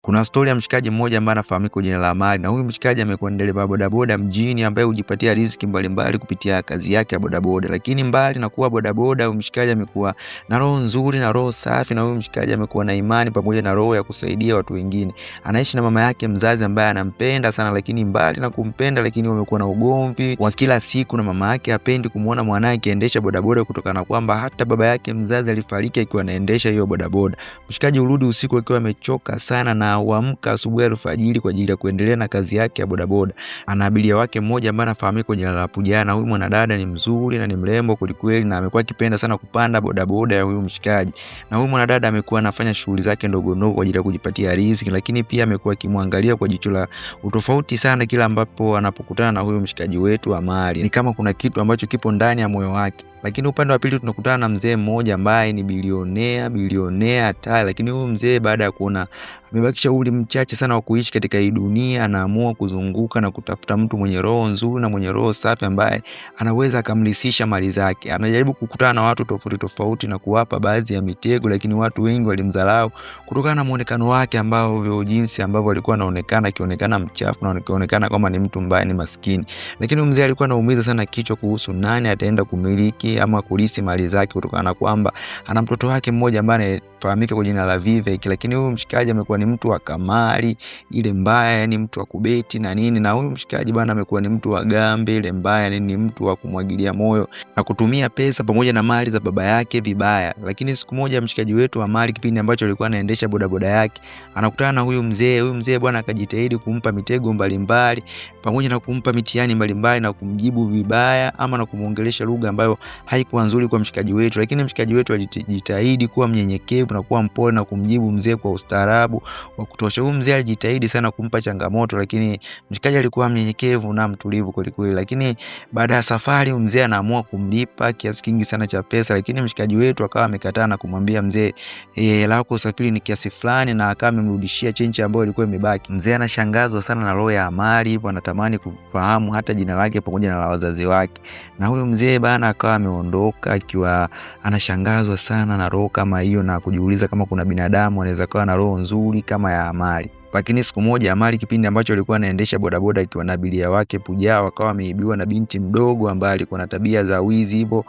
Kuna stori ya mshikaji mmoja ambaye anafahamika kwa jina la Amali, na huyu mshikaji amekuwa ni dereva bodaboda mjini ambaye hujipatia riziki mbalimbali kupitia kazi yake ya bodaboda. Lakini mbali na kuwa bodaboda, huyu mshikaji amekuwa na roho nzuri na roho safi, na huyu mshikaji amekuwa na imani pamoja na roho ya kusaidia watu wengine. Anaishi na mama yake mzazi ambaye anampenda sana, lakini mbali na kumpenda, lakini wamekuwa na ugomvi wa kila siku, na mama yake hapendi kumwona mwanae akiendesha bodaboda kutokana na kwamba hata baba yake mzazi alifariki akiwa anaendesha hiyo bodaboda. Mshikaji hurudi usiku akiwa amechoka sana na huamka asubuhi alfajiri kwa ajili ya kuendelea na kazi yake ya bodaboda. Ana abiria wake mmoja ambaye anafahamika kwa jina la Pujana. Huyu mwanadada ni mzuri na ni mrembo kwelikweli, na amekuwa akipenda sana kupanda bodaboda ya huyu mshikaji. Na huyu mwanadada amekuwa anafanya shughuli zake ndogo ndogo kwa ajili ya kujipatia riziki, lakini pia amekuwa akimwangalia kwa jicho la utofauti sana kila ambapo anapokutana na huyu mshikaji wetu Amali. Ni kama kuna kitu ambacho kipo ndani ya moyo wake. Lakini upande wa pili tunakutana na mzee mmoja ambaye ni bilionea, bilionea hatari. Lakini huyu mzee baada ya kuona amebakisha umri mchache sana wa kuishi katika hii dunia, anaamua kuzunguka na kutafuta mtu mwenye roho nzuri na mwenye roho safi ambaye anaweza akamrithisha mali zake. Anajaribu kukutana na watu tofauti tofauti na kuwapa baadhi ya mitego, lakini watu wengi walimdharau kutokana na muonekano wake ambao jinsi ambavyo alikuwa anaonekana, akionekana mchafu na akionekana kama ni mtu mbaya, ni maskini. Lakini mzee alikuwa anaumiza sana kichwa kuhusu nani ataenda kumiliki ama kulisi mali zake kutokana na kwamba ana mtoto wake mmoja ambaye anafahamika kwa jina la Vivek. Lakini huyu mshikaji amekuwa ni mtu wa kamari ile mbaya, yani mtu wa kubeti na nini, na huyu mshikaji bwana amekuwa ni mtu wa gambe ile mbaya, yani ni mtu wa kumwagilia moyo na kutumia pesa pamoja na mali za baba yake vibaya. Lakini siku moja mshikaji wetu Amali, kipindi ambacho alikuwa anaendesha bodaboda yake, anakutana na huyu mzee. Huyu mzee bwana akajitahidi kumpa mitego mbalimbali pamoja na kumpa mitihani mbalimbali na kumjibu vibaya ama na kumuongelesha lugha ambayo haikuwa nzuri kwa mshikaji wetu. Lakini mshikaji wetu alijitahidi kuwa mnyenyekevu na kuwa mpole na kumjibu mzee kwa ustaarabu wa kutosha. Huyu mzee alijitahidi sana kumpa changamoto, lakini mshikaji alikuwa mnyenyekevu na mtulivu kwelikweli. Lakini baada ya safari, mzee anaamua kumlipa kiasi kingi sana cha pesa, lakini mshikaji wetu akawa amekataa na kumwambia mzee, hela yako usafiri ni kiasi fulani, na akawa amemrudishia chenchi ambayo ilikuwa imebaki. Mzee anashangazwa sana na roho ya Amali, hivyo anatamani kufahamu hata jina lake pamoja na la wazazi wake. Na huyu mzee bana akawa ameondoka akiwa anashangazwa sana na roho kama hiyo na kujiuliza kama kuna binadamu anaweza kuwa na roho nzuri kama ya Amali. Lakini siku moja Amali, kipindi ambacho alikuwa anaendesha bodaboda akiwa na abiria wake Pujao, akawa ameibiwa na binti mdogo ambaye alikuwa na tabia za wizi hivyo.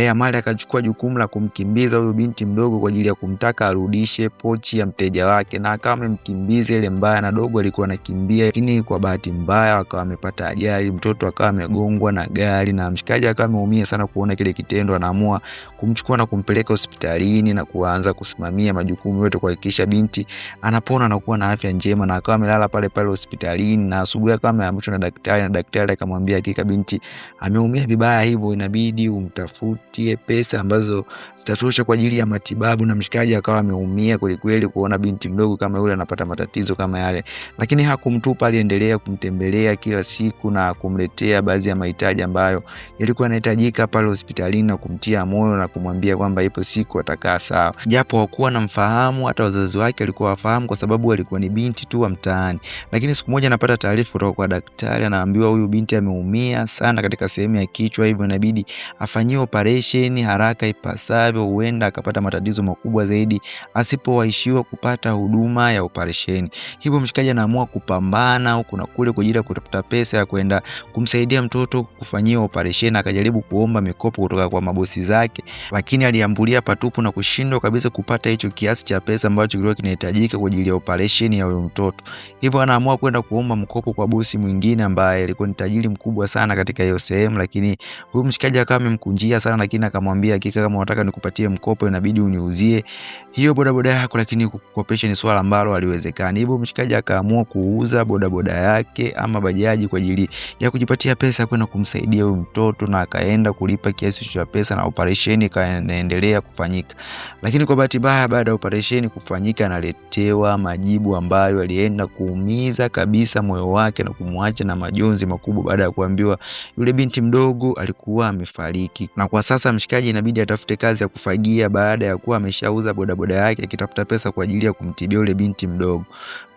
Amali akachukua jukumu la kumkimbiza huyu binti mdogo kwa ajili ya kumtaka arudishe pochi ya mteja wake, na akawa amemkimbiza ile mbaya, na dogo alikuwa anakimbia, lakini kwa bahati mbaya akawa amepata ajali, mtoto akawa amegongwa na gari, na mshikaji akawa ameumia sana kuona kile kitendo. Anaamua kumchukua na kumpeleka hospitalini na kuanza kusimamia majukumu yote kuhakikisha binti anapona na kuwa na afya njema, na akawa amelala pale pale hospitalini, na asubuhi akawa ameamshwa na daktari, na daktari akamwambia hakika binti ameumia vibaya, hivyo inabidi umtafutie pesa ambazo zitatosha kwa ajili ya matibabu. Na mshikaji akawa ameumia kwelikweli kuona binti mdogo kama yule anapata matatizo kama yale, lakini hakumtupa, aliendelea kumtembelea kila siku na kumletea baadhi ya mahitaji ambayo yalikuwa yanahitajika pale hospitalini na kumtia moyo na kumwambia kwamba ipo siku atakaa sawa, japo hakuwa anamfahamu, hata wazazi wake walikuwa wafahamu kwa sababu alikuwa ni binti tu wa mtaani. Lakini siku moja anapata taarifa kutoka kwa daktari, anaambiwa huyu binti ameumia sana katika sehemu ya kichwa, hivyo inabidi afanyiwe operation haraka ipasavyo, huenda akapata matatizo makubwa zaidi asipowaishiwa kupata huduma ya operation. Hivyo mshikaji anaamua kupambana huku na kule kwa ajili ya kutafuta pesa ya kwenda kumsaidia mtoto kufanyiwa operation. Akajaribu kuomba mikopo kutoka kwa mabosi zake, lakini aliambulia patupu na kushindwa kabisa kupata hicho kiasi cha pesa ambacho kilikuwa kinahitajika kwa ajili ya operation ya huyo mtoto. Hivyo anaamua kwenda kuomba mkopo kwa bosi mwingine ambaye alikuwa ni tajiri mkubwa sana katika hiyo sehemu, lakini huyu mshikaji akawa amemkunjia sana, lakini akamwambia hakika, kama unataka nikupatie mkopo inabidi uniuzie hiyo bodaboda yako, lakini kukopesha ni swala ambalo haliwezekani. Hivyo mshikaji akaamua kuuza bodaboda yake ama bajaji kwa ajili ya kujipatia pesa kwenda kumsaidia huyu mtoto, na akaenda kulipa kiasi cha pesa na operation ikaendelea kufanyika. Lakini kwa bahati mbaya, baada ya operation kufanyika, analetewa majibu ambayo alienda kuumiza kabisa moyo wake na kumwacha na majonzi makubwa baada ya kuambiwa yule binti mdogo alikuwa amefariki. Na kwa sasa mshikaji inabidi atafute kazi ya kufagia baada ya kuwa ameshauza bodaboda yake akitafuta pesa kwa ajili ya kumtibia yule binti mdogo.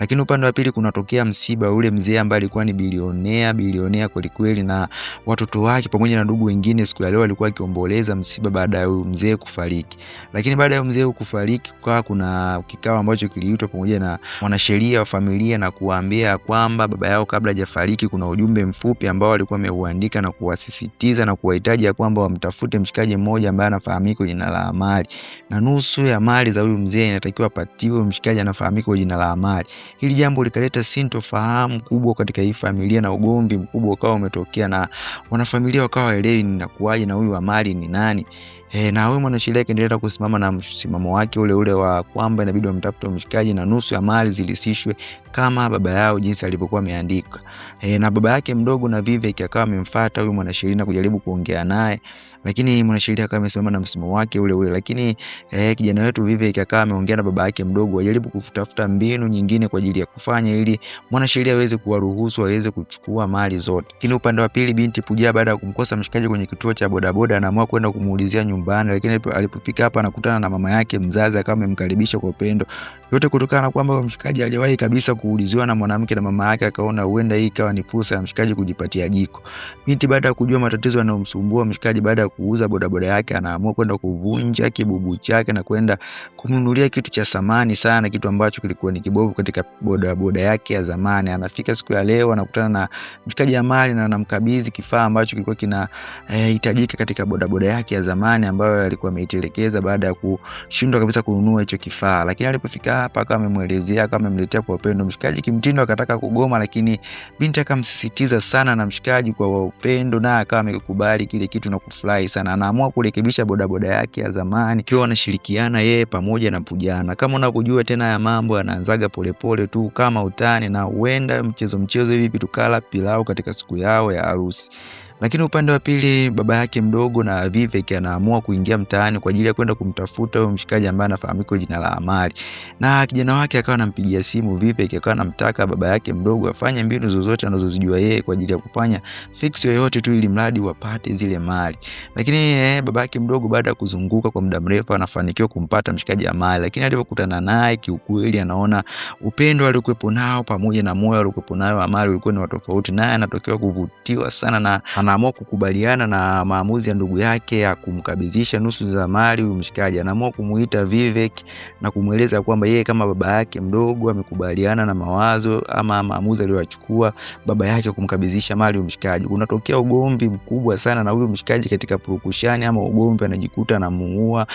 Lakini upande wa pili kunatokea msiba, yule mzee ambaye alikuwa ni bilionea, bilionea kwelikweli, na watoto wake pamoja na ndugu wengine siku ya leo alikuwa akiomboleza msiba baada ya huyu mzee kufariki. Lakini baada ya mzee kufariki, kukawa kuna kikao ambacho kiliitwa pamoja na mwanasheria mwanasheria wa familia na kuwaambia kwamba baba yao kabla hajafariki kuna ujumbe mfupi ambao alikuwa ameuandika na kuwasisitiza na kuwahitaji ya kwamba wamtafute mshikaji mmoja ambaye anafahamika kwa jina la Amali, na nusu ya mali za huyu mzee inatakiwa apatiwe mshikaji anafahamika kwa jina la Amali. Hili jambo likaleta sintofahamu kubwa katika hii familia na ugomvi mkubwa ukawa umetokea, na wanafamilia wakawa hawaelewi inakuwaje na huyu Amali ni nani. Na huyu mwanasheria akaendelea kusimama na msimamo wake ule ule wa kwamba inabidi wamtafute mshikaji na nusu ya mali zilisishwe kama baba yao jinsi alivyokuwa ameandika. Na baba yake mdogo na Vivek akawa amemfuata huyu mwanasheria na kujaribu kuongea naye, lakini mwanasheria akawa amesimama na msimamo wake ule ule. Lakini kijana wetu Vivek akawa ameongea na baba yake mdogo ajaribu kutafuta mbinu nyingine kwa ajili ya kufanya ili mwanasheria aweze kuwaruhusu aweze kuchukua mali zote. Lakini upande wa pili, binti Pooja baada ya kumkosa mshikaji kwenye kituo cha bodaboda anaamua kwenda kumuulizia nyumbani, lakini alipofika hapa anakutana na mama yake mzazi akawa amemkaribisha kwa upendo. Yote kutokana na kwamba mshikaji hajawahi kabisa kuuliziwa na mwanamke na mama yake akaona huenda hii ikawa ni fursa ya mshikaji kujipatia jiko. Binti baada ya kujua matatizo yanayomsumbua mshikaji baada ya kuuza bodaboda yake anaamua kwenda kuvunja kibubu chake na kwenda kumnunulia kitu cha samani sana, kitu ambacho kilikuwa ni kibovu katika bodaboda yake ya zamani. Anafika siku ya leo anakutana na mshikaji Amali na anamkabidhi kifaa ambacho kilikuwa kinahitajika katika bodaboda yake ya zamani ambayo alikuwa ameitelekeza baada ya kushindwa kabisa kununua hicho kifaa. Lakini alipofika hapa akawa amemuelezea, akawa amemletea kwa upendo. Mshikaji kimtindo akataka kugoma, lakini binti akamsisitiza sana na mshikaji kwa upendo, na akawa amekubali kile kitu na kufurahi sana. Anaamua kurekebisha bodaboda yake ya zamani ikiwa wanashirikiana yeye pamoja na Pujana. Kama unavyojua tena ya mambo yanaanzaga polepole tu kama utani, na huenda mchezo mchezo hivi tukala pilau katika siku yao ya harusi. Lakini upande wa pili, baba yake mdogo na Vivek anaamua kuingia mtaani kwa ajili ya kwenda kumtafuta huyo mshikaji ambaye anafahamika kwa jina la Amali. Na kijana wake akawa anampigia simu Vivek, akawa anamtaka baba yake mdogo afanye mbinu zozote anazozijua yeye kwa ajili ya kufanya fix yoyote tu ili mradi wapate zile mali. Lakini baba yake mdogo baada ya kuzunguka kwa muda mrefu anafanikiwa kumpata mshikaji Amali. Lakini alipokutana naye kiukweli anaona upendo aliokuwepo nao pamoja na moyo aliokuwepo nayo Amali ulikuwa ni wa tofauti, naye anatokewa kuvutiwa sana na anaamua kukubaliana na maamuzi ya ndugu yake ya kumkabidhisha nusu za mali huyu mshikaji. Anaamua kumuita Vivek na kumweleza kwamba yeye kama baba yake mdogo amekubaliana na mawazo ama maamuzi aliyochukua baba yake kumkabidhisha mali huyu mshikaji. Kunatokea ugomvi mkubwa sana na huyu mshikaji katika purukushani ama ugomvi anajikuta anamuua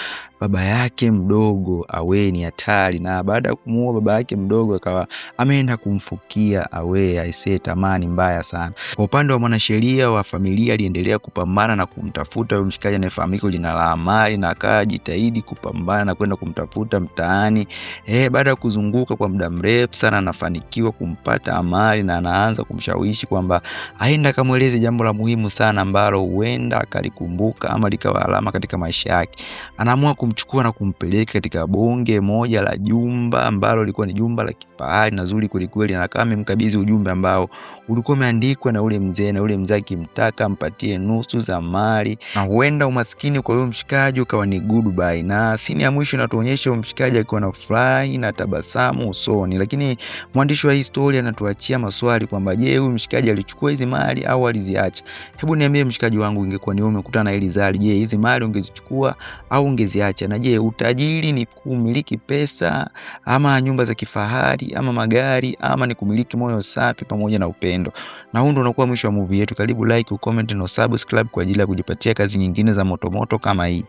baba yake mdogo. Awe ni hatari. Na baada ya kumuua baba yake mdogo akawa ameenda kumfukia Awe. Aisee, tamani mbaya sana. Kwa upande wa mwanasheria wa familia aliendelea kupambana na kumtafuta huyo mshikaji anayefahamika kwa jina la Amali, na akajitahidi kupambana na kwenda kumtafuta mtaani. Baada ya kuzunguka kwa muda mrefu sana anafanikiwa kumpata Amali na anaanza kumshawishi kwamba aenda akamweleze jambo la muhimu sana ambalo huenda akalikumbuka ama likawa alama katika maisha yake. Anaamua kumchukua na kumpeleka katika bonge moja la jumba ambalo lilikuwa ni jumba la kifahari na zuri kweli kweli, na akawa amemkabidhi ujumbe ambao ulikuwa umeandikwa na ule mzee, na ule mzee akimtaka ampatie nusu za mali, na huenda umaskini kwa huyo mshikaji ukawa ni goodbye. Na sini ya mwisho inatuonyesha huyo mshikaji akiwa na furahi na tabasamu usoni, lakini mwandishi wa hii story anatuachia maswali kwamba je, huyu mshikaji alichukua hizi mali au aliziacha? Hebu niambie mshikaji wangu, ingekuwa ni wewe umekutana na hili zali, je, hizi mali ungezichukua au ungeziacha? Na je, utajiri ni kumiliki pesa ama nyumba za kifahari ama magari ama ni kumiliki moyo safi pamoja na upendo? Na huu ndio unakuwa mwisho wa movie yetu. Karibu like, comment na subscribe kwa ajili ya kujipatia kazi nyingine za motomoto kama hii.